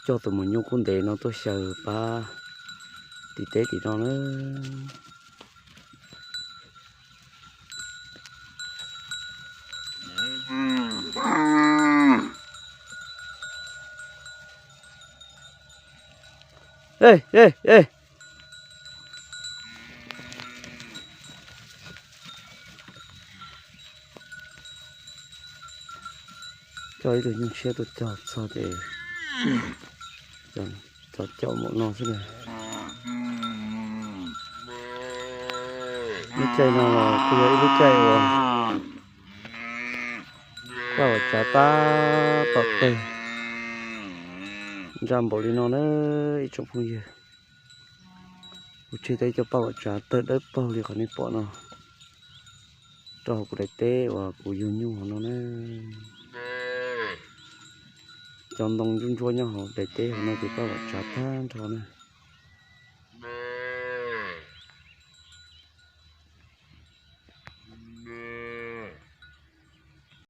Coj tus maum nyuj kub ntev no tuaj xyaw pab tim teb tim no na. Coj ib tug nyuj tshiab tuaj cog txog ces txog caum npaum no xwb na. Lub caij no los kuj yog ib lub caij uas paj uas tsav tab tom tawg nra npaum li no na ib tsoom phooj ywg. Kuv tseg tau ib co paj uas tsav tawg dawb paug li qhov nej pom no rau hauv kuv daim teb uas kuv yug nyuj hauv no na. Cov ntoo ntsuab ntsuab nyob hauv daim teb hauv no ces paj uas tsav tag nrho na.